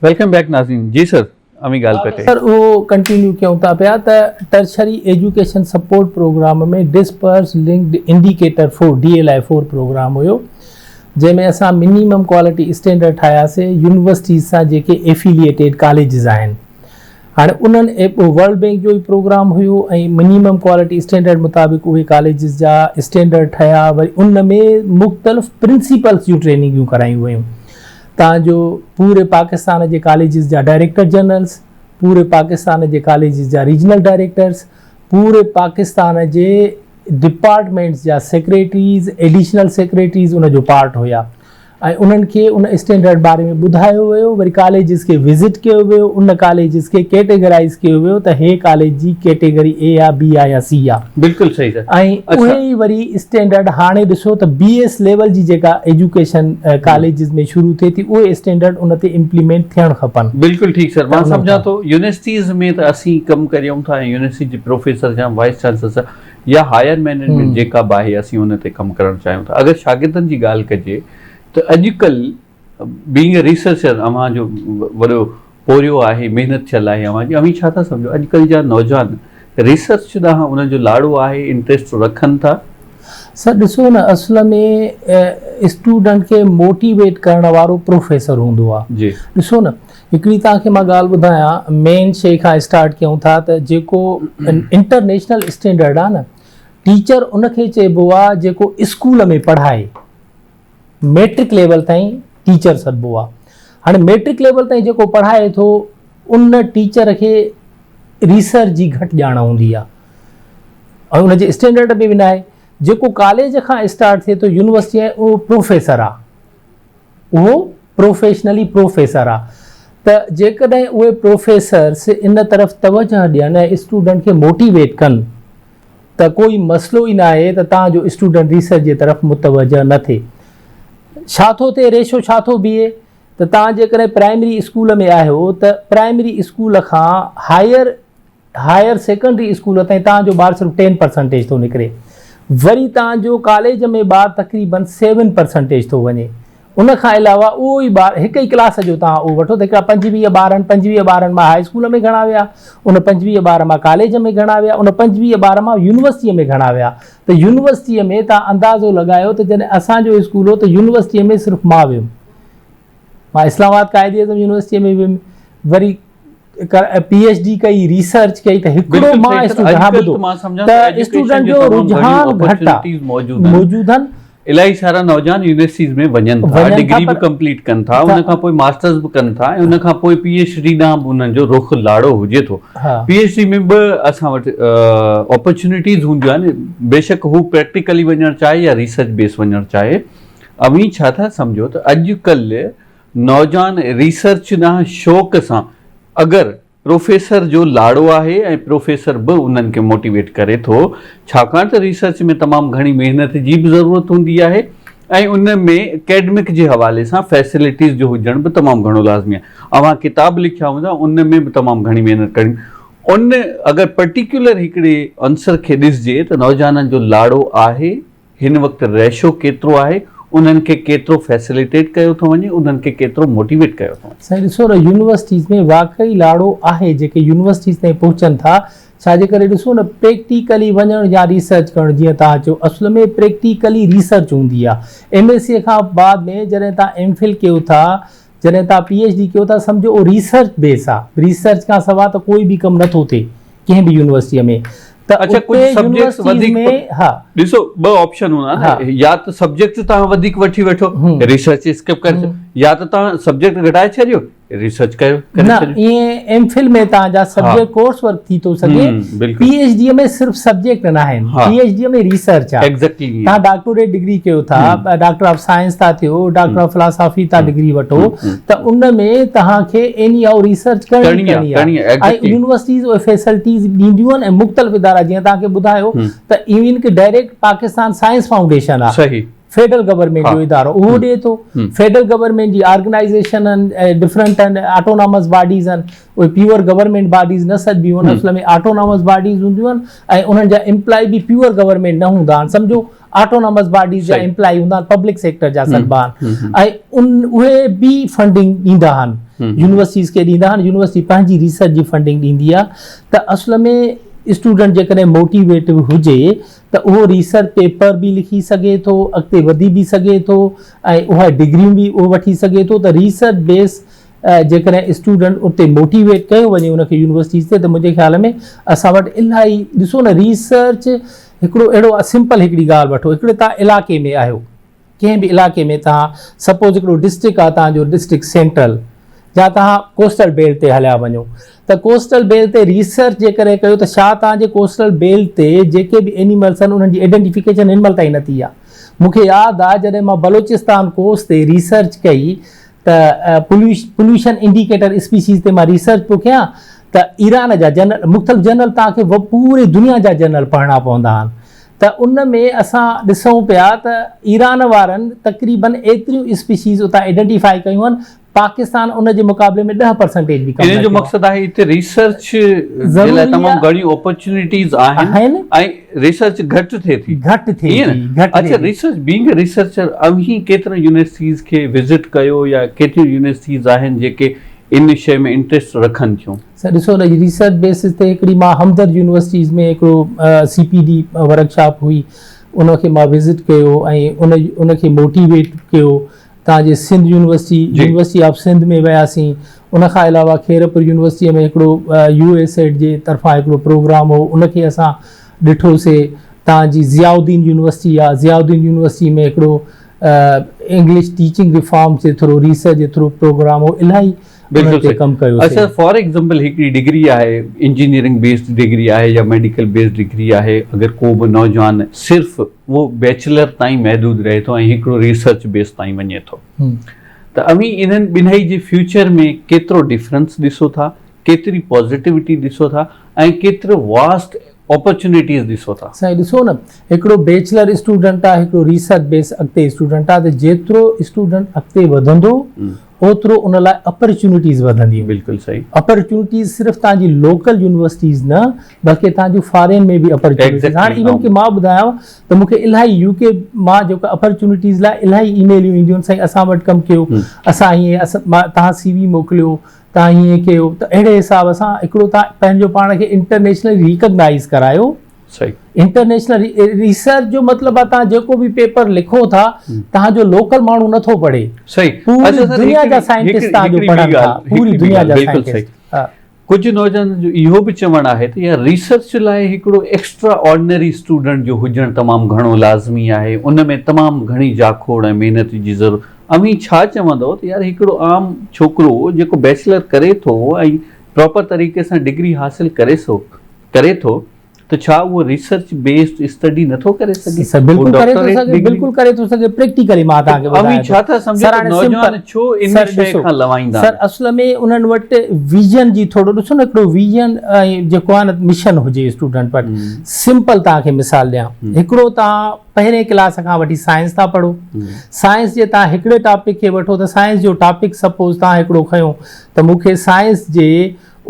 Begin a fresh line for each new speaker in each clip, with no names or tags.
Welcome back ناظرين جي سر اوهين ڳالهه پيا ڪيو.
سر اهو ڪنٽينيو ڪيون ٿا پيا ته tertiary education support programme ۾ dispersed linked indicator 4 D L I 4 programme هيو جنهن ۾ اسان منيمم ڪوالٽي اسٽينڊرڊ ٺاهياسي يونيورسٽيز سان جيڪي ايفيليئيٽيڊ ڪاليجز آهن هاڻي انهن ورلڊ بينڪ جو ئي پروگرام هيو ۽ منيمم ڪوالٽي اسٽينڊرڊ مطابق اهي ڪاليجز جا اسٽينڊرڊ ٺهيا وري ان ۾ مختلف پرنسپلس جون ٽريننگيون ڪرايون ويون تان جو پوري پاڪستان جي ڪاليجز جا ڊائريڪٽر جنرلز پوري پاڪستان جي ڪاليجز جا ريجنل ڊائريڪٽرز پوري پاڪستان جي ڊپارٽمينٽس جا سيڪريٽريز ايڊيشنل سيڪريٽريز ان جو پارٽ هيا ۽ انهن کي ان اسٽينڊرڊ باري ۾ ٻڌايو ويو وري ڪاليجز کي وزٽ ڪيو ويو ان ڪاليجز کي ڪيٽيگرائز ڪيو ويو ته هي ڪاليج جي ڪيٽيگري اي آ بي آ يا سي آ.
بلڪل صحيح سر.
۽ اهي ئي وري اسٽينڊرڊ هاڻي ڏسو ته بي ايس ليول جي جيڪا ايجوڪيشن ڪاليجز ۾ شروع ٿئي ٿي اهي اسٽينڊرڊ ان تي امپليمينٽ ٿيڻ کپن.
بلڪل ٺيڪ سر مان سمجهان ٿو يونيورسٽيز ۾ ته اسين ڪم ڪريون ٿا ۽ يونيورسٽي جي پروفيسر يا وائيس چانسلر سان يا هائير مئنيجمينٽ جيڪا به آهي اسين ان تي ڪم ڪرڻ چاهيون ٿا اگر شاگردن جي ڳالهه ڪجي ته اڄڪلهه بينگ اي ريسرچر اوهان جو وڏو پورهيو آهي محنت ٿيل آهي اوهان جي اوهين ڇا ٿا سمجهو اڄڪلهه جا نوجوان ريسرچ ڏانهن انهن جو لاڙو آهي انٽريسٽ رکن ٿا؟
سر ڏسو نه اصل ۾ اسٽوڊنٽ کي موٽيويٽ ڪرڻ وارو پروفيسر هوندو آهي ڏسو نه هڪڙي توهان کي مان ڳالهه ٻڌايان مين شيء کان اسٽارٽ ڪيون ٿا ته جيڪو انٽرنيشنل اسٽينڊرڊ آهي نه ٽيچر ان کي چئبو آهي جيڪو اسڪول ۾ پڙهائي ميٽرڪ ليول تائين ٽيچر سڏبو آهي هاڻي ميٽرڪ ليول تائين جيڪو پڙهائي ٿو ان ٽيچر کي ريسرچ جي گهٽ ڄاڻ هوندي آهي ۽ ان جي اسٽينڊرڊ ۾ به ناهي جيڪو ڪاليج کان اسٽارٽ ٿئي ٿو يونيورسٽي اهو پروفيسر آهي اهو پروفيشنلي پروفيسر آ ته جيڪڏهن اهي پروفيسرس ان طرف توجهه ڏين ۽ اسٽوڊنٽ کي موٽيويٽ ڪن ته ڪوئي مسئلو ئي ناهي ته توهان جو اسٽوڊنٽ ريسرچ جي طرف متوجه نه ٿئي. ڇا ٿو ٿئي ريشو ڇا ٿو بيهي ته توهان جيڪڏهن پرائمري اسڪول ۾ آهيو ته پرائمري اسڪول کان هائير هائير سيڪنڊري اسڪول تائين توهان جو ٻار صرف ٽين پرسنٽيج ٿو نڪري وري توهان جو ڪاليج ۾ ٻار تقريبن سيون پرسنٽيج ٿو وڃي ان کان علاوه اهو ئي ٻار هڪ ئي ڪلاس جو توهان اهو وٺو ته هڪڙا 25 ٻار آهن 25 ٻارن مان هاء اسڪول ۾ گهڻا ويا ان 25 ٻار مان ڪاليج ۾ گهڻا ويا ان 25 ٻار مان يونيورسٽيء ۾ گهڻا ويا ته يونيورسٽيء ۾ توهان اندازو لڳايو ته جڏهن اسان جو اسڪول هو ته يونيورسٽيء ۾ صرف مان ويم مان اسلام آباد قائد اعظم يونيورسٽيء ۾ ويم وري پي ايڇ ڊي ڪئي ريسرچ ڪئي ته هڪڙو مان اسٽوڊنٽ ها ٻڌو ته اسٽوڊنٽ جو رجحان گهٽ آ موجود آهن
الاهي سارا نوجوان يونيورسٽيز ۾ وڃن ٿا ڊگري به ڪمپليٽ ڪن ٿا ان کان پوء ماسٽرز به ڪن ٿا ۽ ان کان پوء پي ايڇ ڊي ڏانهن به انهن جو رخ لاڙو هجي ٿو پي ايڇ ڊي ۾ به اسان وٽ اپرچونيٽيز هونديون آهن بيشڪ هو پريڪٽيڪلي وڃڻ چاهي يا ريسرچ بيس وڃڻ چاهي اوهين ڇا ٿا سمجهو ته اڄ ڪلهه نوجوان ريسرچ ڏانهن شوق سان اگر پروفيسر جو لاڙو آهي ۽ پروفيسر به انهن کي موٽيويٽ ڪري ٿو ڇاڪاڻ ته ريسرچ ۾ تمام گهڻي محنت جي به ضرورت هوندي آهي ۽ ان ۾ اڪيڊمڪ جي حوالي سان فيسلٽيز جو هجڻ به تمام گهڻو لازمي آهي اوهان ڪتاب لکيا هوندا ان ۾ به تمام گهڻي محنت ڪرڻي ان اگر پرٽيڪيولر هڪڙي عنصر کي ڏسجي ته نوجوانن جو لاڙو آهي هن وقت ريشو ڪيترو آهي، انهن کي ڪيترو فيسليٽيٽ ڪيو ٿو وڃي، انهن کي ڪيترو موٽيويٽ ڪيو ٿو وڃي.
سائين ڏسو نه يونيورسٽيز ۾ واقعي لاڙو آهي جيڪي يونيورسٽيز تائين پهچن ٿا ڇا جي ڪري ڏسو نه پريڪٽيڪلي وڃڻ يا ريسرچ ڪرڻ جيئن توهان چيو اصل ۾ پريڪٽيڪلي ريسرچ هوندي آهي ايم ايس سي کان بعد ۾ جڏهن توهان ايم فل ڪيو ٿا جڏهن توهان پي ايڇ ڊي ڪيو ٿا سمجهو اهو ريسرچ بيس آ ريسرچ کان سوا ته ڪوئي به ڪم نٿو ٿئي ڪنهن به يونيورسٽيء ۾ ته
اڇا ڪجهه سبجيڪٽس وڌيڪ ۾ ها ڏسو ٻه آپشن هوندا نه يا ته سبجيڪٽ توهان وڌيڪ وٺي وٺو ريسرچ اسڪپ ڪري ڇڏيو يا ته توهان سبجيڪٽ گهٽائي ڇڏيو ريسرچ ڪيو
نه ائين ايم فل ۾ توهان جا سبجيڪٽ ڪورس ورڪ ٿي ٿو سگهي پي ايڇ ڊي ۾ صرف سبجيڪٽ نه آهن پي ايڇ ڊي ۾ ريسرچ آ
ايگزيڪٽلي
توهان ڊاڪٽوريٽ ڊگري ڪيو ٿا ڊاڪٽر آف سائنس ٿا ٿيو ڊاڪٽر آف فلاسافي تان ڊگري وٺو ته ان ۾ توهان کي ايني how research ڪرڻي ڪرڻي آهي ۽ يونيورسٽيز اهي فيسلٽيز ڏينديون آهن ۽ مختلف ادارا جيئن توهان کي ٻڌايو ته ايون ڪي ڊائريڪٽ پاڪستان سائنس فائونڊيشن آهي
صحيح.
فيڊرل گورنمينٽ جو ادارو اهو ڏئي ٿو. فيڊرل گورنمينٽ جي آرگنائيزيشن آهن ۽ ڊفرنٽ آهن آٽونامس باڊيز آهن اهي پيور گورنمينٽ باڊيز نه سڏبيون آهن اصل ۾ آٽونامس باڊيز هونديون آهن ۽ انهن جا امپلائي به پيور گورنمينٽ نه هوندا آهن سمجهو آٽونامس باڊيز جا امپلائي هوندا آهن پبلڪ سيڪٽر جا سڏبا آهن ۽ ان اهي به فنڊنگ ڏيندا آهن يونيورسٽيز کي ڏيندا آهن يونيورسٽي پنهنجي ريسرچ جي فنڊنگ ڏيندي آهي ته اصل ۾ اسٽوڊنٽ جيڪڏهن موٽيويٽ هجي ته اهو ريسرچ پيپر به لکي سگهي ٿو، اڳتي وڌي به سگهي ٿو ۽ اها ڊگريون به اهو وٺي سگهي ٿو ته ريسرچ بيس جيڪڏهن اسٽوڊنٽ اتي موٽيويٽ ڪيو وڃي ان کي يونيورسٽيز تي ته منهنجي خيال ۾ اسان وٽ الاهي ڏسو نه ريسرچ هڪڙو اهڙو سمپل هڪڙي ڳالهه وٺو هڪڙي توهان علائقي ۾ آهيو ڪنهن به علائقي ۾ توهان سپوز هڪڙو ڊسٽرڪٽ آهي توهان جو ڊسٽرڪٽ سينٽرل يا توهان ڪوسٽل بيلٽ تي هليا وڃو ته ڪوسٽل بيلٽ تي ريسرچ جيڪڏهن ڪيو ته ڇا توهان جي ڪوسٽل بيلٽ تي جيڪي به اينيملس آهن انهن جي آئيڊينٽيفڪيشن هن مهل تائين نه ٿي آهي مون کي ياد آهي جڏهن مان بلوچستان ڪوسٽ تي ريسرچ ڪئي ته پوليوشن انڊيڪيٽر اسپيشيز تي مان ريسرچ پيو ڪيان ته ايران جا جنرل مختلف جنرل توهان کي پوري دنيا جا جنرل پڙهڻا پوندا آهن ته ان ۾ اسان ڏسون پيا ته ايران وارن تقريبن ايتريون اسپيشيز اتان آئيڊنٽيفائي ڪيون آهن، پاڪستان ان جي مقابلي ۾ 10 پرسنٽيج به ڪم
نه
ڪيو
آهي. ان جو مقصد آهي اتي ريسرچ جي لاء تمام گهڻيون اپرچونيٽيز آهن ۽ ريسرچ گهٽ ٿئي ٿي.
گهٽ ٿئي ٿي، گهٽ
ٿئي ٿي. اڇا ريسرچ بينگ اي ريسرچر اوهين ڪيترن يونيورسٽيز کي وزٽ ڪيو يا ڪيتريون يونيورسٽيز آهن جيڪي ان شيء ۾ انٽريسٽ رکن ٿيون؟
سر ڏسو نه ريسرچ بيسز تي هڪڙي مان همدرد يونيورسٽيز ۾ هڪڙو سي پي ڊي ورڪشاپ هئي ان کي مان وزٽ ڪيو ۽ ان ان کي موٽيويٽ ڪيو تان جي Sindh university university of Sindh ۾ وياسين ان کان علاوه خيرپور يونيورسٽي ۾ هڪڙو يو ايس ايڊ جي طرفان هڪڙو پروگرام هو ان کي اسان ڏٺوسي تان جي ضياء الدين يونيورسٽي آ ضياء الدين يونيورسٽي ۾ هڪڙو انگلش ٽيچنگ ريفارم جي ٿرو ريسرچ جي ٿرو پروگرام هو الاهي
انهن تي ڪم ڪيوسين. اڇا فار ايگزامپل هڪڙي ڊگري آهي انجنيئرنگ بيسڊ ڊگري آهي يا ميڊيڪل بيسڊ ڊگري آهي اگر ڪو به نوجوان صرف اهو بيچلر تائين محدود رهي ٿو ۽ هڪڙو ريسرچ بيس تائين وڃي ٿو ته اوهين انهن ٻنهي جي فيوچر ۾ ڪيترو ڊفرنس ڏسو ٿا ڪيتري پازيٽوٽي ڏسو ٿا ۽ ڪيترو واسٽ اپرچونيٽيز ڏسو ٿا.
سائين ڏسو نه هڪڙو بيچلر اسٽوڊنٽ آ هڪڙو ريسرچ بيس اڳتي اسٽوڊنٽ آ ته جيترو اسٽوڊنٽ اڳتي وڌندو اوترو ان لاء اپرچونيٽيز وڌنديون.
بلڪل صحيح.
اپرچونيٽيز صرف توهان جي لوڪل يونيورسٽيز نه بلڪه توهان جون فارين ۾ به اپرچونيٽيز هاڻ ايون ڪي مان ٻڌايانو ته مون کي الاهي يو ڪي مان جيڪو اپرچونيٽيز لاء الاهي اي ميليون اينديون آهن سائين اسان وٽ ڪم ڪيو اسان هيئن توهان سي وي موڪليو توهان هيئن ڪيو ته اهڙي حساب سان هڪڙو توهان پنهنجو پاڻ کي انٽرنيشنلي ريڪگنائيز ڪرايو.
صحيح.
انٽرنيشنل ريسرچ جو مطلب آهي توهان جيڪو به پيپر لکو ٿا توهان جو لوڪل ماڻهو نه ٿو پڙهي.
صحيح.
پوري دنيا جا سائنٽسٽ توهان جو پڙهن ٿا پوري دنيا جا سائنٽسٽ.
ڪجهه نوجوانن جو اهو به چوڻ آهي ته يار ريسرچ لاء هڪڙو ايڪسٽرا آرڊنري اسٽوڊنٽ جو هجڻ تمام گهڻو لازمي آهي ان ۾ تمام گهڻي جاکوڙ ۽ محنت جي ضرورت اوهين ڇا چوندؤ ته يار هڪڙو عام ڇوڪرو جيڪو بيچلر ڪري ٿو ۽ پراپر طريقي سان ڊگري حاصل ڪري سو ڪري ٿو ته ڇا اهو ريسرچ بيسڊ اسٽڊي نه ٿو ڪري سگهي؟
سر بلڪل ڪري ٿو سگهي بلڪل ڪري ٿو سگهي پريڪٽيڪلي مان توهان کي ٻڌايان
اوهين ڇا ٿا سمجهو ته نوجوان ڇو ان شيء کان لوائيندا
سر اصل ۾ انهن وٽ ويزن جي ٿورو ڏسو نه هڪڙو ويزن ۽ جيڪو آهي نه مشن هجي اسٽوڊنٽ وٽ سمپل توهان کي مثال ڏيان هڪڙو توهان پهرين ڪلاس کان وٺي سائنس ٿا پڙهو سائنس جي توهان هڪڙي ٽاپڪ کي وٺو ته سائنس جو ٽاپڪ سپوز توهان هڪڙو کنيو ته مون کي سائنس جي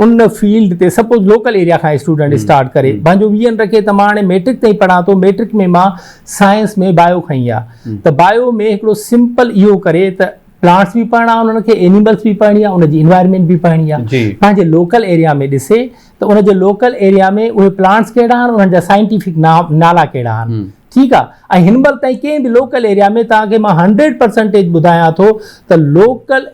ان فيلڊ تي سپوز لوڪل ايريا کان اسٽوڊنٽ اسٽارٽ ڪري پنهنجو ويزن رکي ته مان هاڻي ميٽرڪ تائين پڙهان ٿو ميٽرڪ ۾ مان سائنس ۾ بايو کنئي آ ته بايو ۾ هڪڙو سمپل اهو ڪري ته پلانٽس به پڙهڻا انهن کي اينيملس به پڙهڻي آ ان جي انوائرمينٽ به پڙهڻي آ پنهنجي لوڪل ايريا ۾ ڏسي ته ان جي لوڪل ايريا ۾ اهي پلانٽس ڪهڙا آهن انهن جا سائنٽيفڪ نالا ڪهڙا آهن ٺيڪ آ ۽ هن مهل تائين ڪنهن به لوڪل ايريا ۾ توهان کي مان هنڊريڊ پرسنٽيج ٻڌايان ٿو ته لوڪل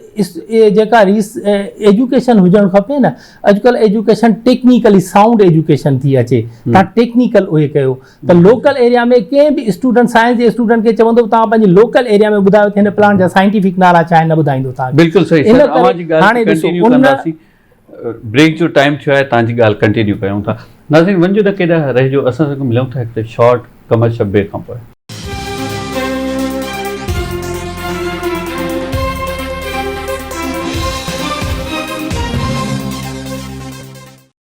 جيڪا ريس ايجوڪيشن هجڻ کپي نه اڄڪلهه ايجوڪيشن ٽيڪنيڪلي سائونڊ ايجوڪيشن ٿي اچي توهان ٽيڪنيڪل اهي ڪيو ته لوڪل ايريا ۾ ڪنهن به اسٽوڊنٽ سائنس جي اسٽوڊنٽ کي چوندو توهان پنهنجي لوڪل ايريا ۾ ٻڌايو ته هن پلانٽ جا سائنٽيفڪ نالا ڇا آهن نه ٻڌائيندو توهان
کي بلڪل صحيح سر اوهان جي ڳالهه کي ڪنٽينيو ڪنداسين بريڪ جو ٽائيم ٿيو آهي توهان جي ڳالهه ڪنٽينيو ڪيون ٿا ناظرين وڃجو نه ڪيڏانهن رهجو اسان سان ملون ٿا هڪ شارٽ ڪمرشل بريڪ کان پوء.